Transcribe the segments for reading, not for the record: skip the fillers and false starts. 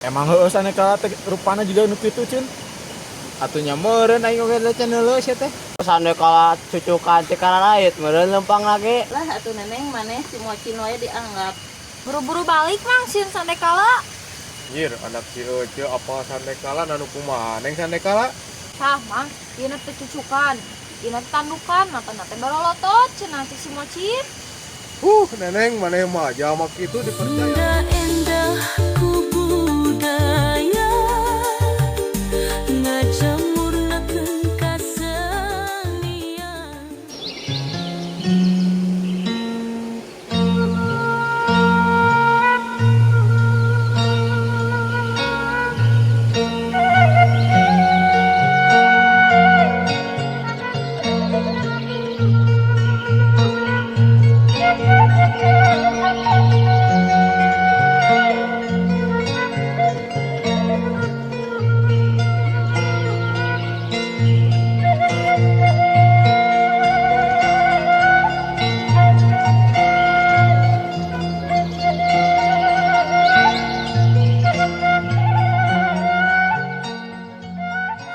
Emang heueuh saneka teh rupana juga nu kitu, Cin. Atuh nya meureun aing oge teh neuleuh sia teh. Sandekala cucukan ti kararait meureun lempang lagi. Lah atuh Neneng maneh si Mocin wae dianggap. Buru-buru balik Mang sieun sandekala. Nyir, anak si Ece apa sandekala nanu kumaha neng sandekala? Tah Mang, ieu teh cucukan. Ieu teh tandukan, matana teh barolotot cenah cek si Mocin. Neneng maneh mah jalma kitu dipercaya. Endah ku budaya ngajamurnakeun kasenian.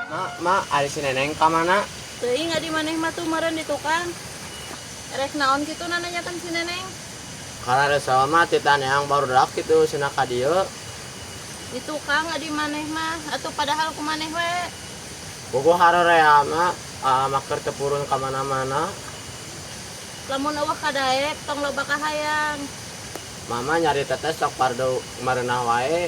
Mak, mak, ari si Neneng ka mana? Teuing adi maneh mah tuh meureun di tukang. Erek naon kitu nanyakan si Neneng. Karena resah mah titan yang baru dak kitu cenah ka dieu. Di tukang adi maneh mah atuh padahal ku maneh we. Bogo harorea mah maker teu purun ka mana-mana. Lamun eueuh kadaek tong loba kahayang. Mama nyari teteh sok pardo mareunah wae.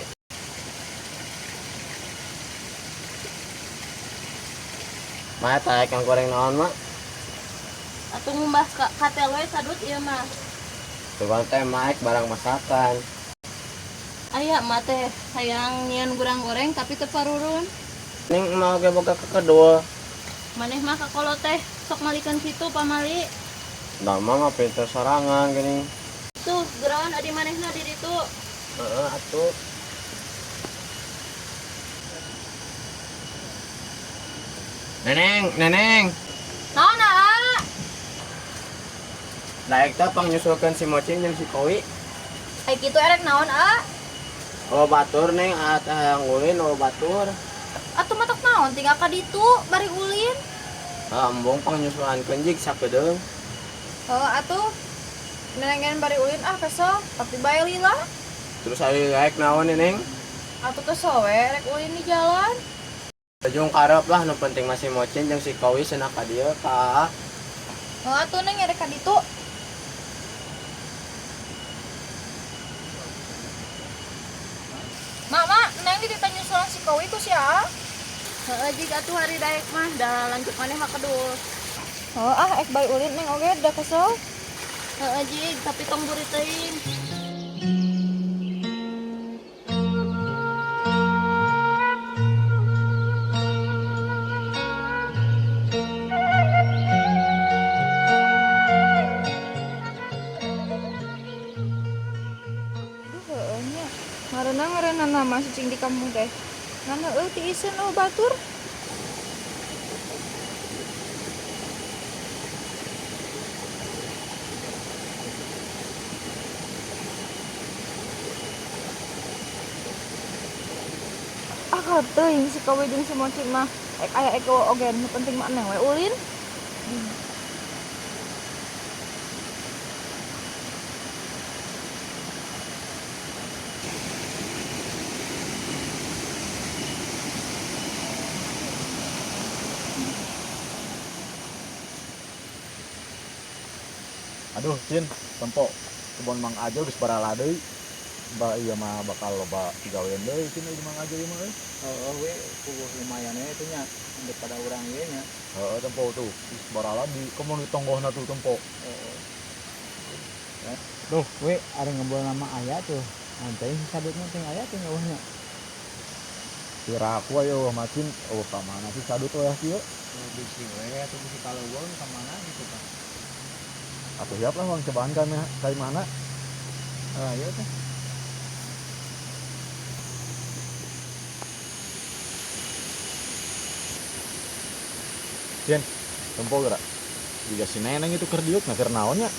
Ma eta kang goreng naon, Mak? Atuh ngumbah ka katel we sadut ieu mah. Tukang teh maek barang masakan. Aya mah teh hayang nyieun gurang goreng tapi teu parurun. Ning mau ge boga kekedua. Maneh mah kakolot teh sok malikeun kitu pamali. Da mah pinter sorangan geuning. Tuh geroan adi manehna di ditu. Heeh atuh. Neneng, Neneng. Naon aa? Daek teh pangnyusulkeun si Mocin jeung si Kowi. Ai kitu erek naon aa? Oh batur neng, aa teh hayang ulin oh batur. Atuh matak naon tinggal ka ditu bari ulin. Ah, embung pangnyusulankeun jig sakedeung. Heuh atuh. Nenengen bari ulin ah kesel, tapi bae lila. Terus ari daek naon Neneng? Atuh kesel we rek ulin di jalan. Ujung karep lah nu penting masih Mocin jeung si Kowi cenah ka dieu ka. Heuh atuh Neng erek ka ditu. Mak, mak, Neng dititah nyusulan si Kowi ku si Aa. Heeh jig atuh hari daek mah da lanjut maneh mah kedul. Heuh ah ek bari ulin Neng oge da kesel. Heeh jig tapi tong buri teuing. Aduh heueuh nya. Ngareuna-ngareuna nama si cing di kampung teh. Ngan heueuh tiiseun eueuh batur. Ah karep teuing si Kowi jeung si Mocin mah. Ek aya ek eueuh oge nu penting mah Neng we ulin. Aduh, Cin, tempo kebon Mang Ajo geus barala deui. Ba ieu mah bakal loba digawean deui Cin di Mang Ajo ieu mah euy. Heeh we puguh lumayan we teh nya daripada urang ieu nya. Heeh, tempo tuh geus barala di kebon di tonggohna tuh tempo. Heeh. Duh, we ari ngebol nama aya tuh. Nanti si sadutna teh aya teh eueuhnya. Kira aku ayo mah Cin, eueuh ka mana sih sadut we kieu? Bisi we atuh bisi kaleuweung ka mana gitu kan. Atuh siap lah bang cobaan kan ka mana? Ayo teh. Cin, tempo gerak. Jika si Neneng itu keur diuk keur naon nya?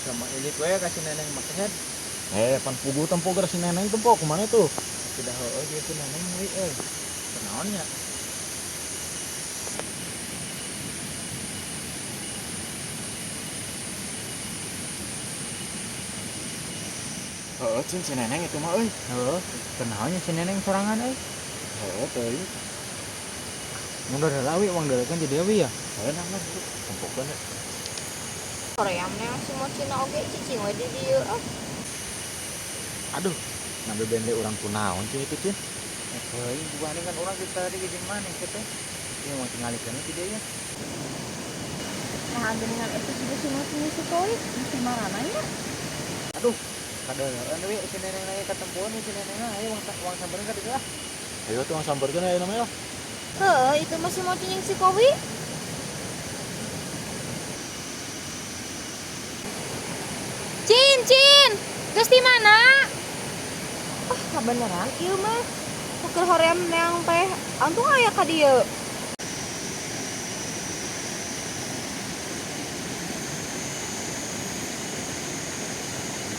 Sama elit we ka si Neneng mah kehed. Pan puguh tempo gerak si Neneng tempo kumaha tuh? Sudah heueuh dia si Neneng we euy. Kunaon nya? Heeh, Cin, si Neneng itu mah euy. Heueuh, kunaon nya si Neneng sorangan euy. Heeh, teuing. Mundur heula wi uang deuleukeun ti dieu wi ya. Heeh, nah mah tempokeun we. Hoream neang si Mocina oge cicing we di dieu ah. Aduh, nambe bende urang kunaon Cin itu Cin. Teuing bukan kan urang kita tadi jeung maneh kieu teh. Ieu mah tingalikeun ti dieu ya. Nah, geningan itu juga si Mocin si Kowi mesti marana ya. Aduh, kadeuleueun we si Neneng na katempoan si Neneng na ayo uang sampeurkeun ka dieu ah. Ayo tuh sampeurkeun aya namanya lah. Heueuh, itu mah si Mocin jeung si Kowi. Cin, Cin, geus di mana? Ah, kabeneran ieu mah. Keur hoream neang teh, antung aya ka dieu.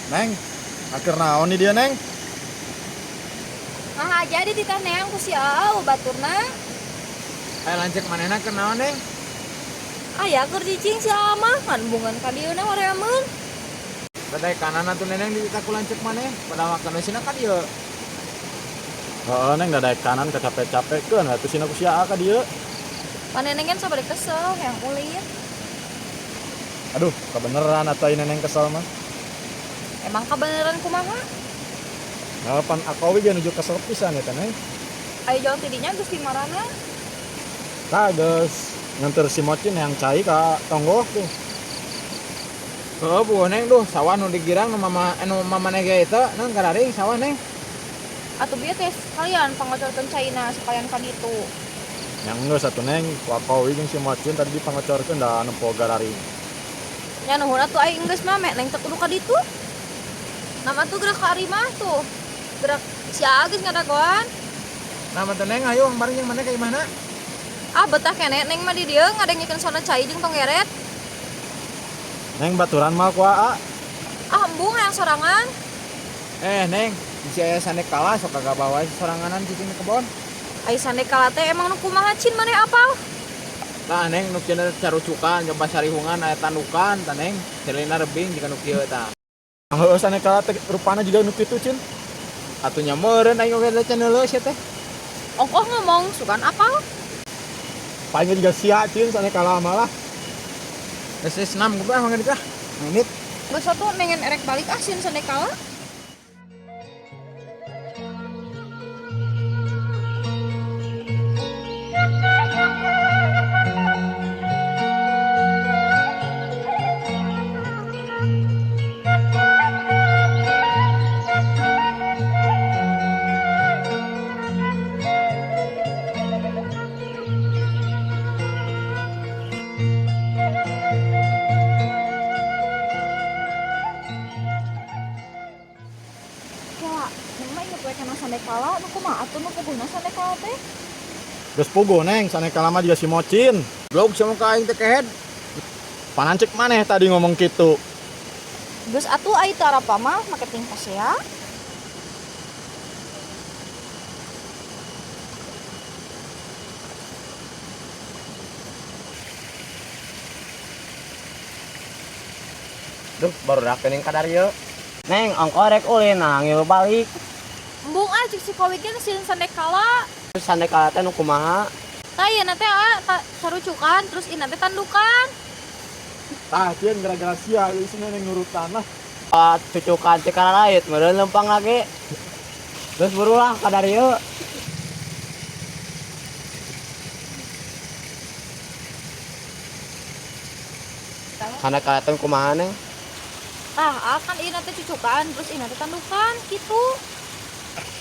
Neng, akhir naon nih dia Neng? Nah, jadi titah neang ku si Aau baturna. Ayo lanceuk manehna keur naon Neng? Aya keur cicing si Aa mah ngan bungan ka dieu na horeameun. Badai kanan atuh Neneng dititah ku lanceuk maneh, padahal makan sina ka dieu. Heeh, Neng dadaek kanan kecapek-capekeun atuh sina ku si Aa ka dieu. Paneneng kan sabade kesel hayang ulin. Aduh, kebeneran atuh ai Neneng kesel mah. Emang kabeneran kumaha? Nah, pan Akowi ge nuju kesel pisan ya teh Neng. Ayo jalan tidinya geus di marana. Tah geus nganter si Mocin yang cai ka tonggoh tuh. Heueuh bueuh Neng duh sawah nu digirang nu mama nu mamane ge eta nang kararing sawah Neng. Atuh bieu teh sekalian pangocorkeun caina sekalian ka ditu. Yang geus atuh Neng, ku Akowi jeung si Mocin tadi dipangocorkeun da nempo gararing. Nya nuhun atuh aing geus mah Neng teh kudu ka ditu. Nama tuh gerak ka Ari mah tuh. Gerak si Aa geus ngadagoan. Nah, mah Neng ayo bareng jeung maneh ka imahna. Ah betah keneh Neng mah di dieu ngadengikeun sona cai jeung tonggeret. Neng baturan mah ku Aa. Ah embung hayang sorangan. Neng, si aya sandekala sok kagak bawa soranganan cicing di kebon. Ai sandekala teh emang nu kumaha Cin maneh apal? Tah Neng nu kieu carucukan coba sarihungan aya tandukan tah Neng, celina rebing jika nu kieu tah. Heueuh sandekala teh rupana juga nu kitu Cin. Atuh nya meureun aing oge teh can heuleuh sia teh. Ongkoh ngomong sugan apal? Paling juga sia Cin sandekala mah lah. Geus geus enam gua mah ah. Menit. Geus atuh nengen erek balik ah sieun sandekala. Kela, Neng mah inget we kana sandekala, nu kumaha atuh nu puguhna sandekala teh? Geus puguh Neng, sandekala mah juga si Mocin. Blog sama ka aing teh kehed. Panancek maneh tadi ngomong kitu. Geus atuh ai teu arapa mah make tingkah sia. Duh, baru dak geuning ka dieu. Neng, ongko rek ulin nah ngilu balik. Embung ah cek si Kowi ge sieun sandekala. Terus sandekala teh nu kumaha? Tah ieu teh ah sarucukan terus ieu teh tandukan. Tah Cin gara-gara sia ieu si Neneng nurutan lah. Ah, cucukan teh kararait meureun lempang lagi. Terus burulah ka dieu. Sandekala teh kumaha Neng? Tah, ah, kan ieu teh cucukan terus ieu teh tandukan kitu.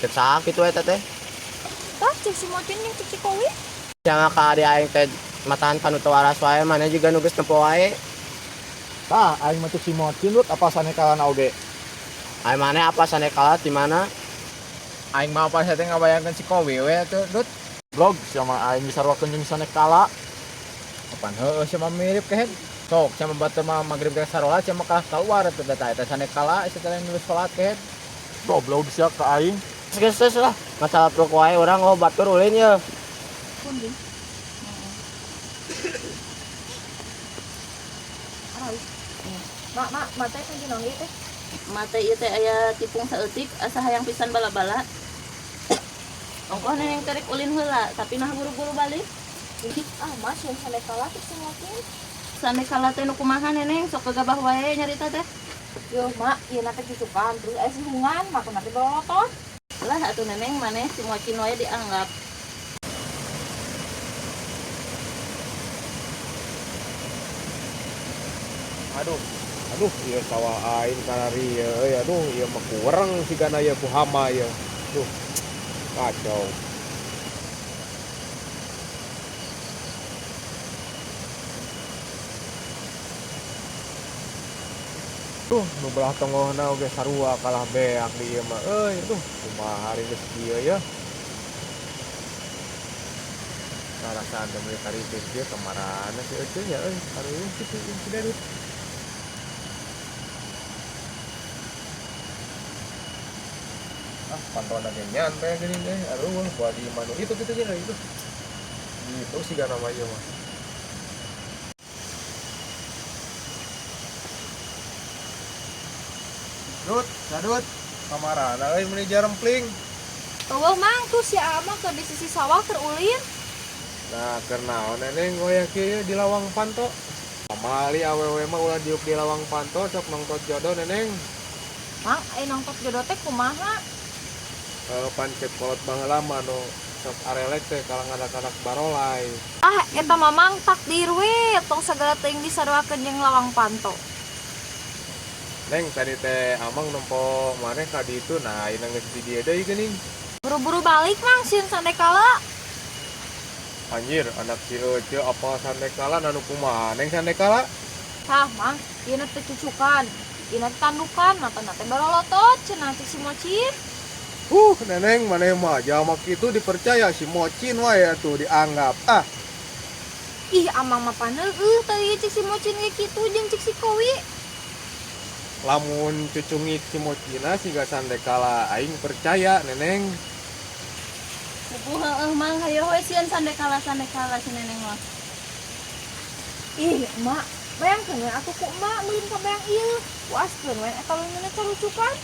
Cek saha kitu eta teh? Tah cek si Mocin jeung cek si Kowi. Jangan ka adi aing teh matahan kanu teu waras wae maneh juga nu geus nempo wae. Tah aing mah cek si Mocin lut apa sanekalana oge. Aing maneh apa sandekala di mana? Aing mah apa sia teh ngabayangkeun si Kowi we atuh, Dut. Blog sama aing disaruakeun jeung sandekala. Apaan heueuh sia mah mirip kehed. Sok sia mah batur mah magrib teh sarolat sia mah kalah keluar atuh teh eta sandekala sia teh nu salat kehed. Goblok sia ka aing. Geus geus lah. Masalah truk wae urang oh batur ulin ye. Pundi? Mak, mak, mate kan naon ieu teh? Mate ieu teh aya tipung saeutik asa hayang pisan bala-bala. Ongkoh neneng terek ulin heula, tapi nah buru-buru balik. Ah, mas, yang sandekala teh si Mocin. Sandekala teh nu kumaha neneng sok gegabah wae nyarita teh. Yo, mak, ieu na teh cucukan terus aya sihungan, mak nanti bolotot. Lah atuh neneng maneh si Mocin wae dianggap. Aduh, aduh ieu sawah aing karari ieu euy, aduh ieu mah kurang sigana ieu ku hama ieu. Duh, kacau. Duh, nu belah tongohna oge sarua kalah beak di ieu mah euy, aduh kumaha hari geus kieu ya. Karasaan teh meuli karipin kieu kamarana si Ece nya euy, hareun kitu si Dadut. Ah, pantauan lagi nyantai gini deh. Aduh, buat di manu itu gitu aja itu. Gitu sih gak nama iya mah. Dut, sadut, kamarana euy meuni jarempling. Eueuh, Mang, tuh si Ama keur di sisi sawah keur ulin. Nah, keur naon neneng goyah kieu di lawang panto. Pamali awewe mah ulah diuk di lawang panto sok nongtot jodoh neneng. Mang, aya nongtot jodoh teh kumaha? Pan cek kolot baheula mah nu sok arelek teh kalang anak-anak barolai. Ah, eta mamang takdir we, tong sagala teuing disaruakeun jeung lawang panto. Neng tadi teh amang nempo maneh ka ditu nah ayeuna geus di dieu deui geuning. Buru-buru balik, Mang, sieun sandekala. Anjir, anak si Ece apa sandekala anu kumaha neng sandekala? Tah, Mang, ieu teh cucukan. Ieu teh tandukan, matana teh barolotot cenah cek si Mocin. Neneng maneh mah jalma kitu dipercaya si Mocin wae atuh dianggap. Ah, Ih, amang mah paneueuh tadi cek si Mocin ge kitu jeung cek si Kowi. Lamun cucungik si Mocina siga sandekala aing percaya neneng. Pupuh heueuh Mang, hayo we sieun sandekala-sandekala si neneng mah. Ih, emak, bayangkeun we atuh ku emak meureun kabayang ieu. Puaskeun we eta leungeunna carucukan.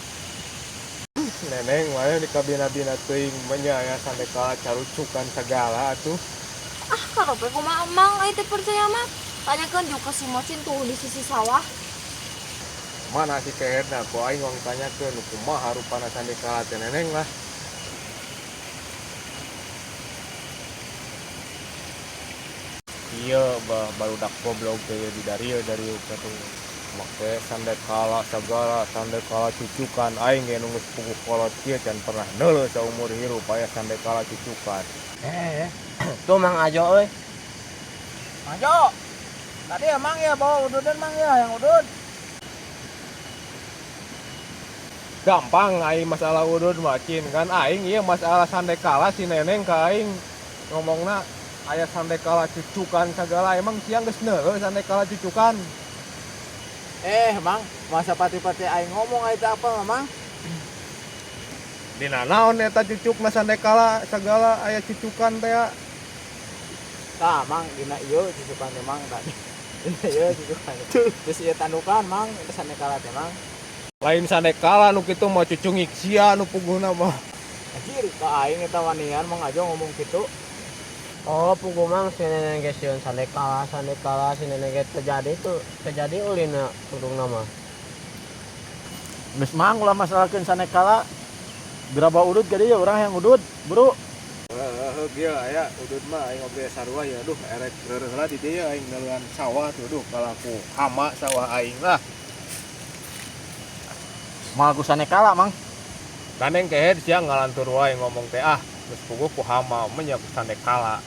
Neneng wae dikabina-bina teuing mah nya aya sandekala carucukan segala atuh. Ah, karope kumaha emang aing teh percaya mah. Tanyakeun juga si Mocin tuh di sisi sawah. Mana si kehetna ku aing wang tanyakeun nu kumaha rupana sandekala teh neneng lah. Iya, bah barudak goblok teh di darieu dari tuh. Make sandekala segala sandekala cucukan aing ge nu geus puguh kolot kieu can pernah neuleuh saumur hirup aya sandekala cucukan. Eh, tuh Mang Ajo euy. Ajo. Tadi emang ya bawa ududan mang ya yang udud. Gampang aing masalah udud mah cin kan aing ieu masalah sandekala si neneng ka aing ngomongna aya sandekala cucukan segala emang siang geus neuleuh sandekala cucukan. Eh, Mang, masa pati-pati aing ngomong aing teh apa, Mang? Dina naon eta cucukna sandekala segala aya cucukan teh ya. Tah, Mang, dina ieu cucukan teh Mang tadi. Dina ieu cucukan. Terus ieu tandukan, Mang, itu sandekala teh, Mang. Lain sandekala nu kitu mah cucungik sia nu puguhna mah. Anjir, ka aing eta wanian Mang Ajo ngomong kitu. Oh, puguh Mang si neneng ge sieun sandekala, sandekala si neneng ge terjadi tuh, terjadi ulinna tungtungna mah. Geus mang ulah masalahkeun sandekala. Geura bawa udud ka dieu urang yang udud, buru. Heuh kieu aya udud mah aing oge sarua ya aduh erek reureuh lah di dieu aing neuleuan sawah tuh aduh kalaku hama sawah aing lah. Moal ku sandekala, Mang. Taneng kehed sia ngalantur wae ngomong teh ah geus puguh ku hama mah nya ku sandekala.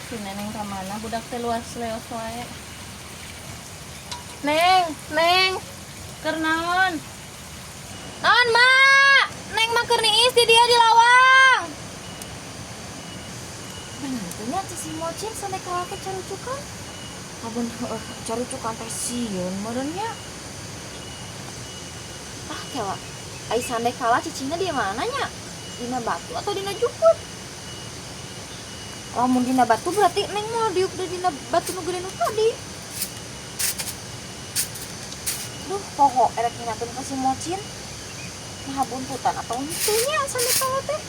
Si neneng ka mana budak teh Luas leos wae. Neng, Neng. Keur naon? Naon, Mak? Neng mah keur niis di dia di lawang. Bener teh nya si Mocin sandekala teh carucukan. Abun heueuh carucukan teh sieun meureun nya. Ah, kela. Ai sandekala cicingna di mana nya? Dina batu atau dina jukut? Lamun dina batu berarti Neng mau diuk di dina batu nu gede nu tadi. Duh, pokok erek nginatun ka si Mocin. Maha buntutan atau henteu nya sandekala teh.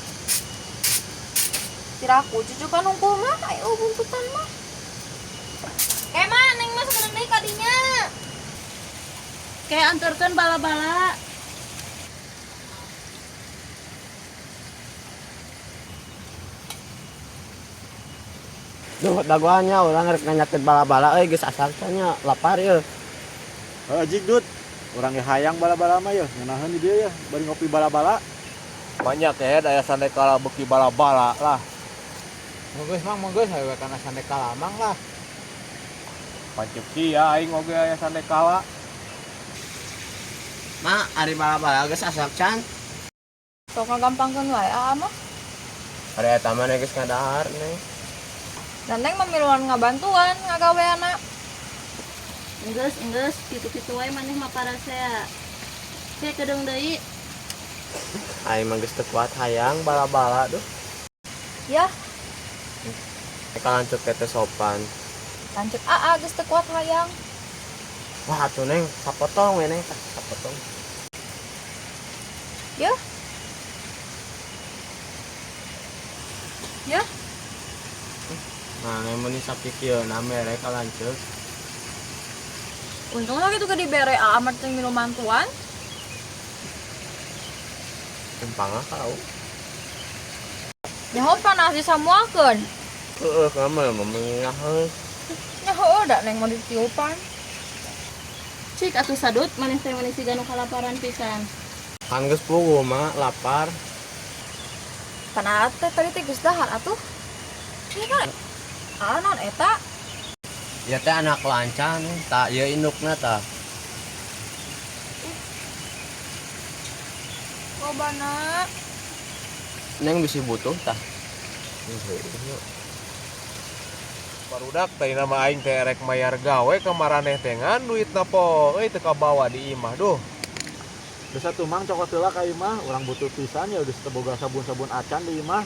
Tiraku cucukan hungkul mah, ayo buntutan mah. Ema, Neng mah sakedeung deui ka dinya. Kayak anterkeun bala-bala. Duh, dagoannya urang rek nanyakeun bala-bala euy geus asal nya lapar yeuh. Heuh jig Dut. Urang ge hayang bala-bala mah yeuh, ngeunaheun di dieu yeuh, bari ngopi bala-bala. Banyak ya daya sandekala beuki bala-bala lah. Monggo Mang, monggo hawe kana sandekala Mang lah. Pancuk sia aing oge aya sandekala. Ma, ari bala-bala geus asak can. Sok ngagampangkeun wae aa mah. Ari eta mah geus ngadahar Neng. Dan Neng mamiluan ngabantuan ngagaweana. Enggeus, enggeus, kitu-kitu wae maneh mah parasea. Ke kedeung deui. Aing mah geus teu kuat hayang bala-bala duh. Ya, Ka lanceuk teh sopan. lanceuk aa geus teu kuat hayang. Wah, atuh Neng, sapotong we Neng, sapotong. Yeuh. Yeuh. Nah, Neng mun sapikieuna mere ka lanceuk. Untung lah gitu ke dibere aa mah teh minum mantuan. Tumpang ah kau. Nyaho panas disamuakeun. Heeh, kamu mah mengaheun. Nyaho da Neng mau ditiupan. Cik atuh sadut maneh teh meuni siga nu kalaparan pisan. Kan geus puguh mah lapar. Pan aa teh tadi teh geus dahar atuh. Ieu kan aa naon eta? Ya teh anak lanca nih, tak ieu indukna tah. Lobana. Neng bisi butuh tah. Barudak teh nama aing teh rek mayar gawe ka maraneh teh ngan duitna po euy teu kabawa di imah duh. Geus atuh Mang cokot heula ka imah, urang butuh pisan ya geus teu boga sabun-sabun acan di imah.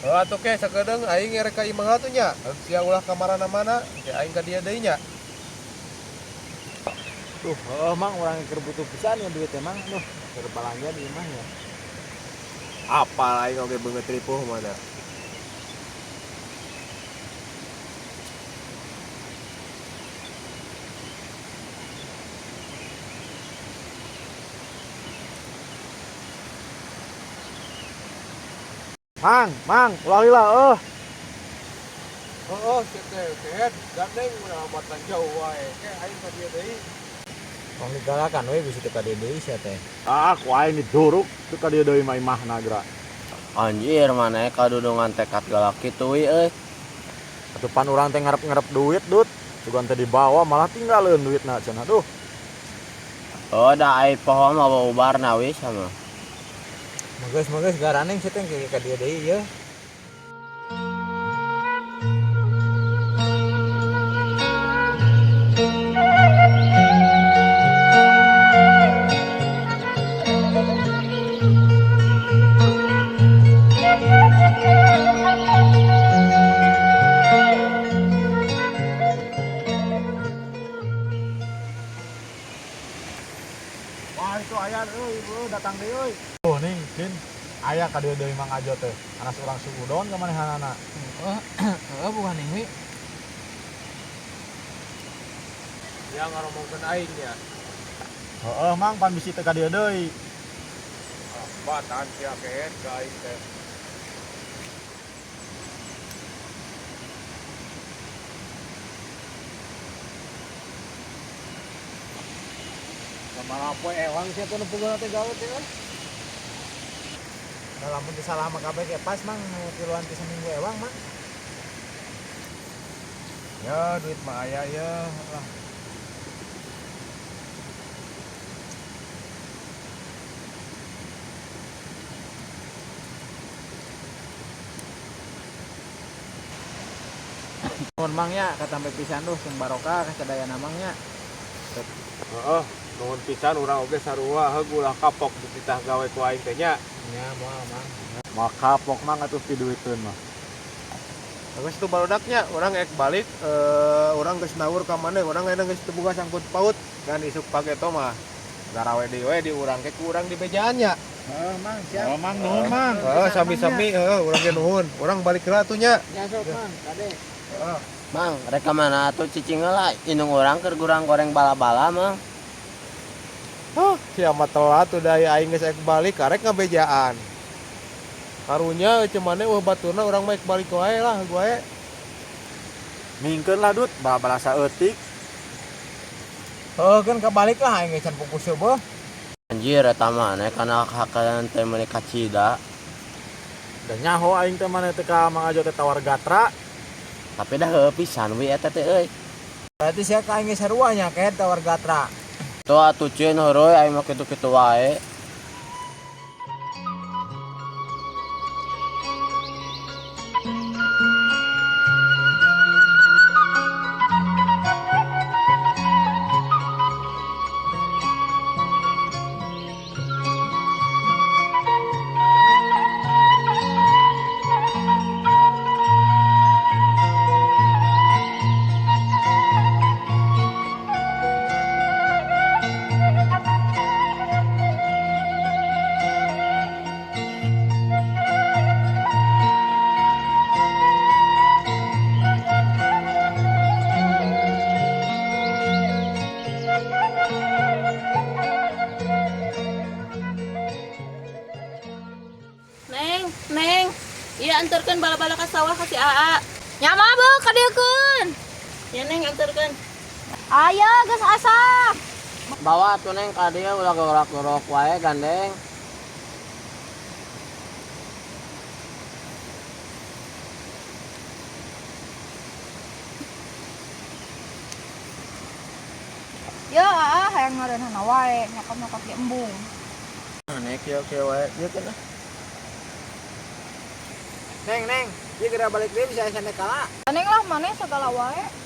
Heuh atuh ke sakedeung aing rek ka imah atuh nya. Sia ulah ka marana-mana, ke aing ka dieu deui nya. Duh, heuh Mang urang keur butuh pisan ya duit teh Mang. Duh, keur balanja di imah ya. Apal aing oge beungeut ripuh mana. Mang, Mang, ulah lila eueuh. Heeh, sia teh kehed gandeng ulah batan jauh wae. Ke aing ka dieu deui. Tong digalakan we bisi teu ka dieu deui sia teh. Ah, ku aing diduruk teu ka dieu deui mah imahna geura. Anjir, maneh kadudungan tekad galak kitu we euy. Atuh pan urang teh ngarep-ngarep duit, Dut. Sugan teh dibawa malah tinggaleun duitna cenah duh. Oh, da ai poho mah ubarna we sama. Monggo garaneng sia teh ka dieu deui yeuh. Wah, itu aya euy, euy datang deui euy. Oh, ning, Cin. Aya ka dieu deui Mang Ajo teh. Anas urang suudon ka manehanana. Heeh, heeh bukan ning we. Ya ngaromongkeun aing nya. Heeh, Mang pan bisi teh ka dieu deui. Batan sia kehed ka aing teh. Sabaraha poe ewang sia teh nu puguhna teh gawe teh euy. Nah, lamun teu salah mah kabeh ge pas Mang nu tiluan ti saminggu ewang Mang. Ya duit mah aya ya lah. Nuhun Mang nya katampe pisan duh sing barokah kasadayana Mang nya. Heeh, nuhun pisan urang oge sarua heug ulah kapok dititah gawe ku aing teh nya. Nya moal Mang. Moal kapok Mang atuh piduiteun mah. Geus tuh barudaknya, urang ek balik urang geus naur ka maneh, urang ayeuna geus teu boga sangkut paut dan isuk pageto mah garawe deui we di urang ke ku urang di bejaan nya. Heeh Mang, siap. Oh Mang nuhun Mang. Heeh, sami-sami heeh urang ge nuhun. Urang balik heula atuh nya. Ya sok Mang, kade. Heeh. Mang, rek ka mana atuh cicing heula indung urang keur gurang goreng bala-bala, Mang. Hah, sia mah telat udah aing geus ek balik karek ngabejaan. Karunya ceu maneh eueuh baturna urang mah ek balik wae lah wae. Mingkeun lah Dut, bala-bala saeutik. Heuh keun kabalik lah aing ge can pupus beuh. Anjir eta maneh kana hakanan teh meuni kacida. Da nyaho aing teh maneh teh ka Mang Ajo teh tawar gatra. Tapi dah heueuh pisan we eta teh euy. Berarti sia ka aing ge sarua nya kayak tawar gatra. Tuh atuh cieun heureui aing mah kitu-kitu wae. Neng, Neng. Iya antarkan bala-bala ke sawah ka si Aa. Nya mah beuh kadieukeun. Ya Neng antarkan. Aya geus asak. Bawa atuh Neng ka dieu ulah gorok-gorok wae gandeng. Ya aa hayang ngareunahna wae nyokap-nyokap ge embung. Maneh kieu-kieu wae ieu kan ah. Neng, Neng, ieu geura balik deui bisa sandekala. Neng lah maneh sagala wae.